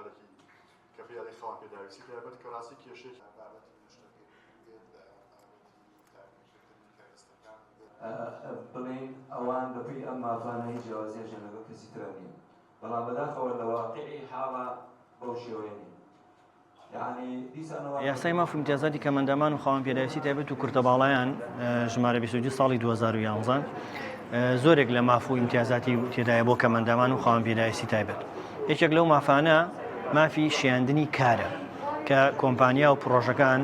شارێکی کە پێی ئەڵێ خاوەن پێداویستی تایبەت کە ڕاستی کێشەیەکی بابەتی نوشتەکەی بێت لە بابەتی دابینکردنی کەرەستەکان بێت. بڵێین ئەوان بەپێی ئەم مافانە هیچ جیاوازیەکیان لەگەڵ کەسی ترا نییە بەڵام بەداخەوە لە واقیعی حاڵا بەو شێوەیە نییە. یاسای ماف و ئیمتیازاتی کەمئەندامان و خاوەن پێداویستی تایبەت و کورتەباڵایان ژمارە 22 ساڵی 2011 زۆرێک لە ماف و ئیمتیازاتی تێدایە بۆ کەمئەندامان و خاوەن پێداویستی تایبەت. یەکێک لەو مافانە مافی شیاندنی کارە کە کۆمپانیا و پڕۆژەکان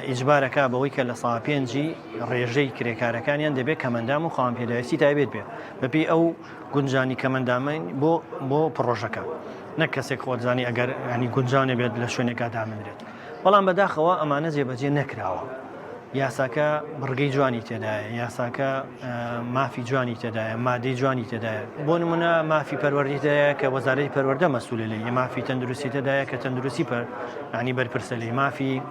ئیجبارەکە بەوەی کە لە سا پێنجی ڕێژەی کرێکارەکانیان دەبێت کەمەندام و خاوەن پێداویستی تایبەت بێ بەپێی ئەو گونجانی کەمەندامین بۆ بۆ پڕۆژەکە نەک کەسێک خۆتزانی ئەگەر ینی گونجاو نەبێت لە شوێنێکا دامنرێت بەڵام بەداخەوە ئەمانە جێبەجێ نەکراوە یاساکە بڕگەی جوانی تێدایە یاساکە مافی جوانی تێدایە مادەی جوانی تێدایە بۆ نمونە مافی پەروەردەی تێدایە کە وەزارەتی پەروەردە مەسئولە لێی مافی تەندروستی تێدایە کە تەندروستی پەر ینی بەرپرسە لێی مافی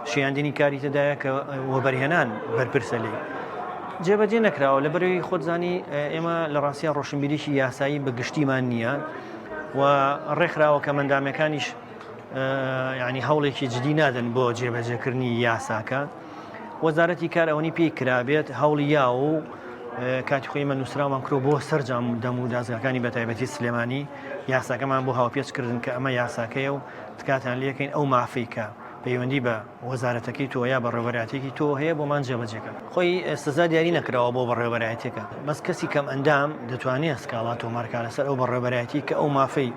شیاندنی کاری تێدایە کە وەبەرهێنان بەرپرسە لێی جێبەجێ نەکراوە لە بەرەوەی خۆتزانی ئێمە لە ڕاستیا ڕۆشنبیریی یاسایی بە گشتیمان نییە و ڕێکخراوە کەمەندامەکانیش ینی هەوڵێکی جدی نادەن بۆ جێبەجێکردنی یاساکە وەزارەتی کار ئەوەنی پێی کرابێت هەوڵی یاوە و کاتی خۆی ئێمە نووسراومان کرۆ بۆ سەرجام دەم و دازگاکانی بە تایبەتی سلێمانی یاساکەمان بۆ هاوپێچ کردن کە ئەمە یاساکەیە و تکاتان لێکەین ئەو مافەی کە پەیوەندی بە وەزارەتەکەی تۆ یا بەڕێوەبەرایەتیەکی تۆ هەیە بۆمان جێبەجێکە. خۆی سزا دیاری نەکراوە بۆ بەڕێوەبەرایەتیەکە بەس کەسی کەم ئەندام دەتوانێت سکاڵا تۆمارکا لەسەر ئەو بەڕێوەبەرایەتی کە ئەو مافەی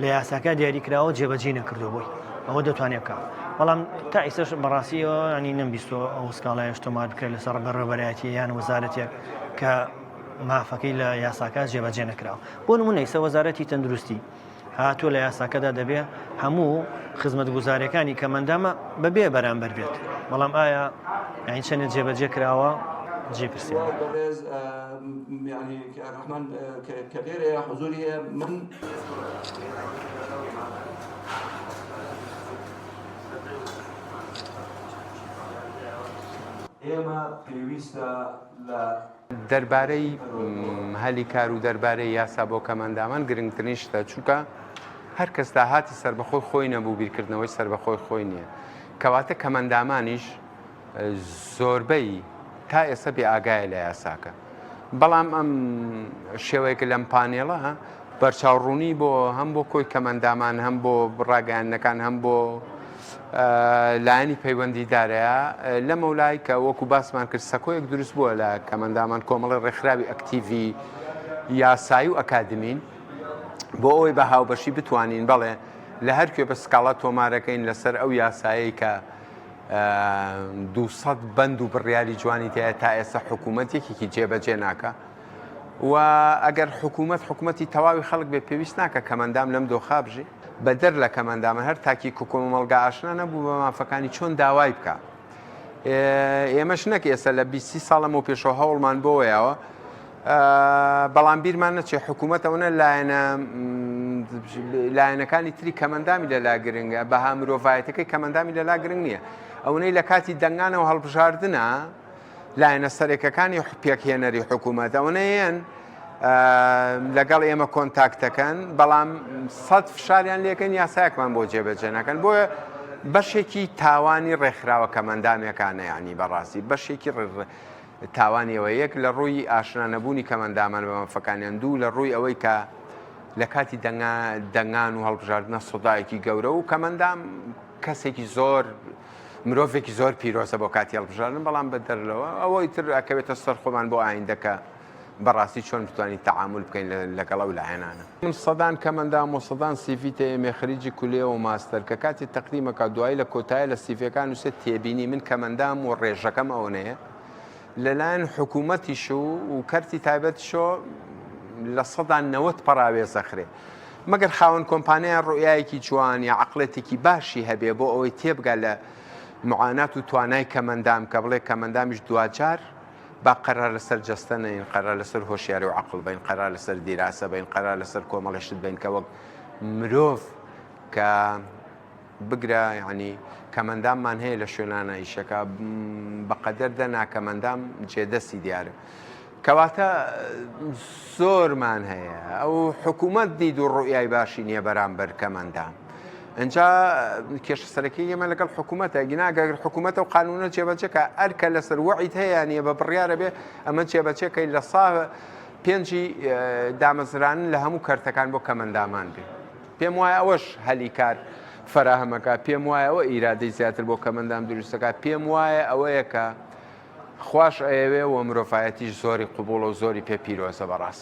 لە یاساکە دیاری کراوە جێبەجێی نەکردووە بۆی ئەوە دەتوانێت بکا بەڵام تا ئیسەش بەڕاستیەوە ینی نەمبیستووە ئەو سکاڵایەش تۆمار بکرێت لەسەر بەڕێوەبەرایەتی یان وەزارەتێک کە مافەکەی لە یاساکە جێبەجێ نەکراوە بۆ نمونە ئیسە وەزارەتی تەندروستی هاتووە لە یاساکەدا دەبێ هەموو خزمەتگوزاریەکانی کەمەندامە بەبێ بەرامبەر بێت بەڵام ئایا یانی چەندێ جێبەجێ کراوە جێی پرسیارە. بەڕێز یانی کاک ڕەحمان کە لێرەیە حزوری هەیە من. ئێمە پێویستە لە. دەربارەی هەلی کار و دەربارەی یاسا بۆ کەمئەندامان گرنگترین شتە، چونکە هەر کەس داهاتی سەربەخۆی خۆی نەبوو بیرکردنەوەی سەربەخۆی خۆی نییە، کەواتە کەمئەندامانیش زۆربەی تا ئێستا بێ ئاگایە لە یاساکە. بەڵام ئەم شێوەیەک لەم پانێڵە بەرچاوڕوونی بۆ هەم بۆ کۆی کەمئەندامان هەم بۆ ڕاگەیاندنەکان هەم بۆ لایەنی پەیوەندیدارەیە لەمەولای کە وەکو باسمان کرد سەکۆیەک دروست بووە لە کەمەندامان کۆمەڵی ڕێکخراوی ئەکتیڤی یاسایی و ئەکادمین بۆ ئەوەی بە هاوبەشی بتوانین بەڵێ لە هەر کوێ بە سکاڵا تۆمارەکەین لەسەر ئەو یاسایەی کە 200 بەند و بڕیاری جوانی تایە تا ئێستا حکوومەت یەکێکی جێبەجێ ناکە و ئەگەر حکوومەت حکوومەتی تەواوی خەڵک بێ پێویست ناکە کەمەندام لەم دۆخا بژی بەدەر لە کەمئەندامان هەر تاکی کۆمەڵگا ئاشنا نەبوو بە مافەکانی چۆن داوای بکا ئێمەش نەک ئێستا لە 20 ساڵ لەمەو پێشەوە هەوڵمان بۆ یاوە بەڵام بیرمان نەچێ حکوومەت ئەوەنە لایەنە لایەنەکانی تری کەمەندامی لەلا گرنگە بەها مرۆڤایەتەکەی کەمەندامی لەلا گرنگ نییە ئەوەی لە کاتی دەنگانەوە هەڵبژاردنە لایەنە سەرەکەکانی پێکهێنەری حکوومەت ئەوەنەیەن لەگەڵ ئێمە کۆنتاکتەکەن بەڵام سەد فشاریان لێکەن یاسایەکمان بۆ جێبەجێ نەکەن بۆیە بەشێکی تاوانی ڕێکخراوە کەمەندامەکانە ینی بەڕاستی بەشێکی تاوانیەوە یەک لە ڕووی ئاشنا نەبوونی کەمەندامان بە مافەکانیان دوو لە ڕووی ئەوەی کە لە کاتی دەنگان و هەڵبژاردنە سەدایەکی گەورە و کەمەندام کەسێکی زۆر مرۆڤێکی زۆر پیرۆزە بۆ کاتی هەڵبژاردن بەڵام بەدەر لەوە ئەوەی تر ئەکەوێتە سەر خۆمان بۆ ئایندەکە بەڕاستی چۆن بتوانین تەعامول بکەین لەگەڵ ئەو لایەنانە. من سەدان کەمەندام و سەدان سیڤی تەیەمێ خریجی کولێە و ماستەر کە کاتی تەقدیمەکا دوایی لە کۆتایە لە سیڤیەکان نوسێ تێبینی من کەمەندام و ڕێژەکەم ئەونەیە لەلایەن حکومەتیش و و کەرتی تایبەتیشەوە 90% پەڕاوێز ئەخرێ مەگەر خاوەن کۆمپانیا ڕوئیایەکی جوان یا عەقڵێتێکی باشی هەبێ بۆ ئەوەی تێبگا لە معانات و توانای کەمەندام کە بڵێ کەمەندامیش دواجار با قەرار لەسەر جەستە نەین، قەرار لەسەر هۆشیاری و عەقڵ بین، قەرار لەسەر دیراسە بین، قەرار لەسەر کۆمەڵی شت بین کە وەک مرۆڤ کە بگرە یعنی کەمەنداممان هەیە لە شوێنانە ئیشەکە بەقەدەر دە ناکەمەندام جێدەستی دیارە. کەواتە زۆرمان هەیە ئەو حکوومەت دید و ڕوئیای باشی نییە بەرامبەر کەمەندام. ئەجا کێشە سەرەکی ئێمە لەگەڵ حکوومەتە گینا گەر حکوومەتە و قانونە جێبەجێکە ئەرکە لەسەر وەعید هەیە نیە بە بڕیارە بێ ئەمە جێبەجێکەی لە سا پێنجی دامەزرانن لە هەموو کەرتەکان بۆ کەمەندامان بێ پێم وایە ئەوەش هەلی کار فەراهەمەکە پێم وایە ئەوە ئیرادەی زیاتر بۆ کەمەندام دروستەکە پێم وایە ئەوەیە کە خواش ئەیەوێ و مرۆڤایەتیش زۆری قوبوڵە و زۆری پێ پیرۆزە بەڕاست.